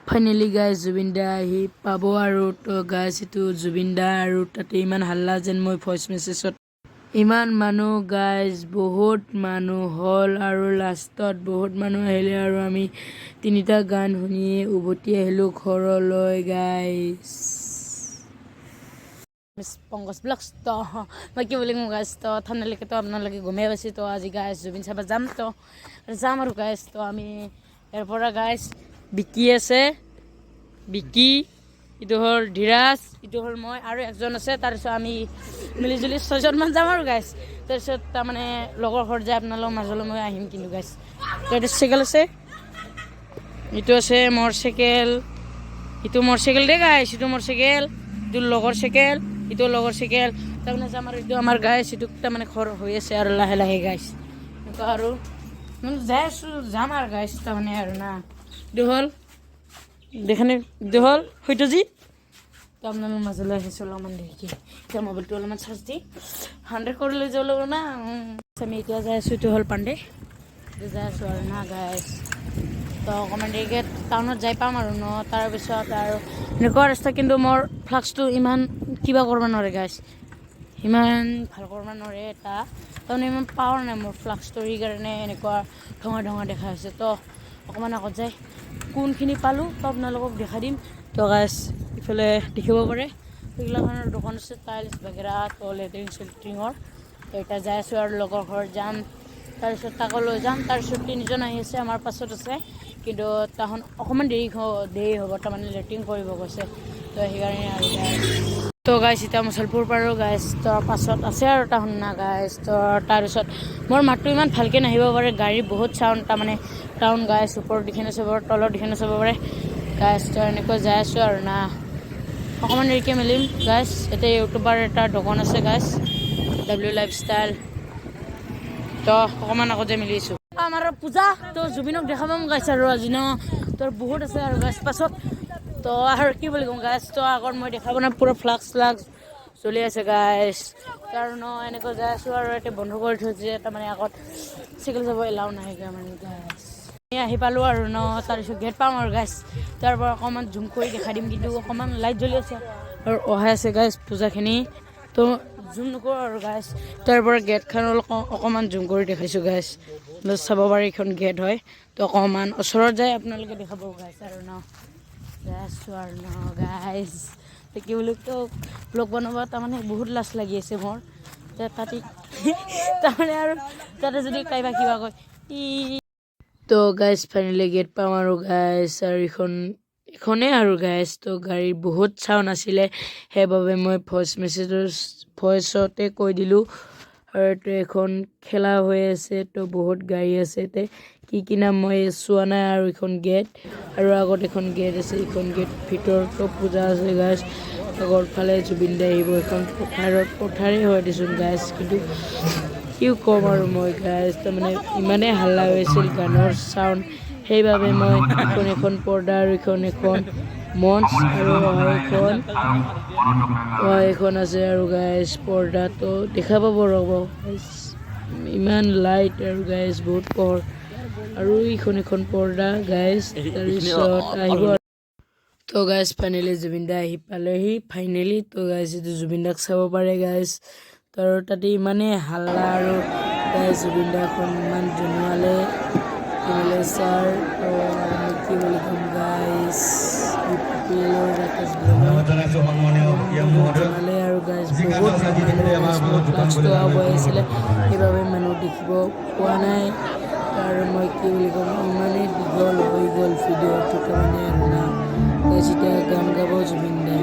Finally guys, Zubeen দা আহি পাব আৰু। তো গাইজ, এইটো জুবিন দা আৰু তাতে ইমান হাল্লা যেন মই ভইচ মেছেজত ইমান মানুহ গাইজ, বহুত মানুহ হ'ল আৰু লাষ্টত বহুত মানুহ আহিলে আৰু আমি তিনিটা গান শুনিয়ে উভতি আহিলোঁ ঘৰলৈ গাইজ। পংকজ ব্লগছ। তো মই কি বুলি কওঁ গাইজ? তো থামনেললৈকে আপোনালোকে গমেই পাইছে। তো আজি গাইজ, জুবিন চাব যাম। তো যাম আৰু গাইজ। তো আমি ইয়াৰ পৰা গাইজ, বিকি আছে, বিকি, ইটো হ'ল ধীৰাজ, ইটো হ'ল মই আৰু একজন আছে। তাৰপিছত আমি মিলিজুলি ছয়জনমান যাম আৰু গাইজ। তাৰপিছত তাৰমানে লগৰ ঘৰত যাই আপোনালোকৰ মাজলৈ মই আহিম। কিন্তু গাইজ, তো এইটো চাইকেল আছে, ইটো আছে মোৰ চাইকেল, ইটো মোৰ চাইকেল দেই গাইজ, ইটো মোৰ চাইকেল, ইটো লগৰ চাইকেল, ইটো লগৰ চাইকেল। তাৰমানে যাম আৰু এইটো আমাৰ গাইজ, ইটো তাৰমানে ঘৰ হৈ আছে আৰু লাহে লাহে গাইজ, এনেকুৱা আৰু মানে যাই আছোঁ, যাম আৰু গাইজ। তাৰমানে আৰু না, এইটো হ'ল দেখানে, এইটো হ'ল সত্যজিত। তো আপোনালোকৰ মাজলৈ আহিছোঁ অলপমান দেৰিকৈ। এতিয়া মোবাইলটো অলপমান চাৰ্জ দি 100 কৰি লৈ যাব লাগিব না। আমি এতিয়া যাই আছোঁ, এইটো হ'ল পাণ্ডে। এতিয়া যাই আছোঁ আৰু না গাইজ। তো অকণমান দেৰিকৈ টাউনত যাই পাম আৰু ন। তাৰপিছত আৰু এনেকুৱা ৰাস্তা, কিন্তু মোৰ ফ্লাক্সটো ইমান কিবা কৰিব নোৱাৰে গাইজ, ইমান ভাল কৰিব নোৱাৰে। এটা তাৰমানে ইমান পাৱাৰ নাই মোৰ ফ্লাক্সটোৰ, সেইকাৰণে এনেকুৱা ধোঁৱা ধোঁৱা দেখা হৈছে। তো অকণমান আগত যাই কোনখিনি পালোঁ, তো আপোনালোকক দেখাই দিম। তো গাইজ, ইফালে দেখিব পাৰে, এইগিলাখনৰ দোকান আছে, টাইলছ বাগেৰা, তো লেট্ৰিন চেট্ৰিঙৰ। তো এতিয়া যাই আছোঁ আৰু লগৰ ঘৰত যাম, তাৰপিছত তাকো লৈ যাম। তাৰপিছত তিনিজন আহি আছে, আমাৰ পাছত আছে, কিন্তু তাহোন অকণমান দেৰি হ'ব, তাৰমানে লেট্ৰিন কৰিব গৈছে। তো সেইকাৰণে আৰু গাইজ। তো গাইজ, এতিয়া মুছলপুৰ পাৰোঁ গাইজ। তো পাছত আছে আৰু তাহোন না গাইজ। তো তাৰপিছত মোৰ মাতটো ইমান ভালকৈ নাহিব পাৰে, গাড়ী বহুত চাউণ্ড, তাৰমানে টাউন গাইজ, ওপৰত দেখি নাচাব পাৰে, তলত দেখি নাচাব পাৰে গাইজ। তো এনেকৈ যাই আছোঁ আৰু না, অকণমান দেৰিকৈ মিলিম গাইজ। এতিয়া ইউটিউবাৰ এটা দোকান আছে গাইজ, ডাব্লিউ লাইফ ষ্টাইল। তো অকণমান আগতে মিলিছোঁ আমাৰ পূজা। তো জুবিনক দেখা পাম গাইছ আৰু আজি ন। তোৰ বহুত আছে আৰু গাইজ পাছত। তো আৰু কি বুলি ক'ম গাইছ? তো আগত মই দেখাব নাই, পূৰা ফ্লাক্স ফ্লাক্স চলি আছে গাইছ। কাৰণ এনেকৈ যাই আছোঁ আৰু এতিয়া বন্ধ কৰি থৈছে, তাৰমানে আগত চাইকেল যাব এলাও নাই মানে গাইছ। আমি আহি পালোঁ আৰু ন, তাৰপিছত গেট পাম আৰু গাইছ। তাৰ পৰা অকণমান জুম কৰি দেখাই দিম, কিন্তু অকণমান লাইট জ্বলি আছে আৰু অহাই আছে গাইছ পূজাখিনি। তো জুম নকৰোঁ আৰু গাইছ। তাৰ পৰা গেটখন অলপ অকণমান জুম কৰি দেখাইছোঁ গাইছ, চাব পাৰি, এইখন গেট হয়। তো অকণমান ওচৰত যায় আপোনালোকে দেখাব গাইছ আৰু ন। যাই আছোঁ আৰু ন গাইছ। কি বুলি কওঁ, ব্লগ বনাব তাৰমানে বহুত লাজ লাগি আছে মোৰ। তাতে তাৰমানে আৰু তাতে যদি কাইবা কিবা কয় ই। তো গাইজ, ফাইনেলি গেট পাম আৰু গাইজ, আৰু এইখন এইখনেই আৰু গাইজ। তো গাড়ীৰ বহুত চাউণ্ড আছিলে, সেইবাবে মই ভইচ মেছেজৰ ভইচতে কৈ দিলোঁ। আৰু এইটো এখন খেলা হৈ আছে, তো বহুত গাড়ী আছে ইয়াতে, কি কি নাম মই চোৱা নাই। আৰু এইখন গেট আৰু আগত এখন গেট আছে, এইখন গেট ভিতৰতো পূজা আছে গাইজ। আগৰ ফালে জুবিন দা আহিব। এখন পথাৰত, পথাৰেই হয় দেচোন গাইজ, কিন্তু কি ক'ম আৰু মই গাইজ, তাৰমানে ইমানেই হাল্লা হৈছিল গানৰ চাউণ্ড, সেইবাবে মই এইখন এখন পৰ্দা আৰু এইখন এখন মঞ্চ আৰু এখন আছে আৰু গাইজ, পৰ্দাটো দেখা পাব, ৰ'ব গাইজ, ইমান লাইট আৰু গাইজ, বহুত পোহৰ। আৰু এইখন এখন পৰ্দা গাইজ, তাৰপিছত আহিব। তো গাইজ, ফাইনেলি জুবিন দা আহি পালেহি ফাইনেলি। তো গাইজ, এইটো জুবিন দাক চাব পাৰে গাইজ। তো আৰু তাতে ইমানেই হাল্লা আৰু গাইজ, জুবিন দাক সন্মান জনোৱালে ছাৰ। তো আৰু মই কি বুলি ক'ম গাইজ, ৰাকেশ জনাইছো সন্মানীয় ইএম মহোদয়। জনালে আৰু গাইজ, বহুত মানুহ ফ্লাক্সটো হৈ আছিলে, সেইবাবে মানুহ দেখিব পোৱা নাই। আৰু মই কি বুলি ক'ম, ইমানেই দীঘল হৈ গ'ল ভিডিঅ'টো, তাৰমানে আৰু না গাইজ, এতিয়া গান গাব জুবিন দাই।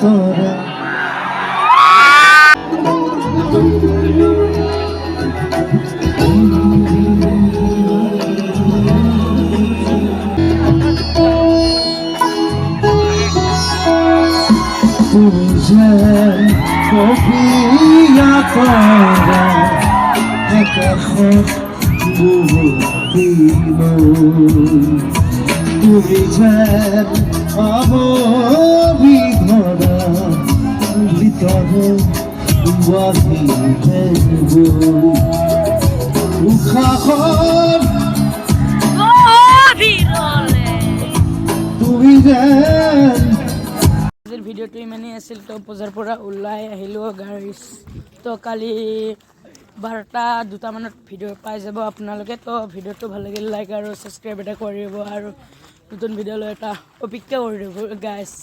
তৰা। তুমি যেন কপীয়া তৰা, আকাশত বোৱতী নৈ। তুমি যেন আৱৰি ধৰা, ভিতৰে বাহিৰে বৈ উশাহত তুমি যেন আজিৰ ভিডিঅ'টো ইমানেই আছিল। তো বজাৰ পৰা ওলাই আহিলোঁ গাইছ। তো কালি 12টা 2টামানত ভিডিঅ' পাই যাব আপোনালোকে। তো ভিডিঅ'টো ভাল লাগিল লাইক আৰু ছাবস্ক্ৰাইব এটা কৰিব আৰু নতুন ভিডিঅ' লৈ এটা অপেক্ষা কৰি দিব গাইছ।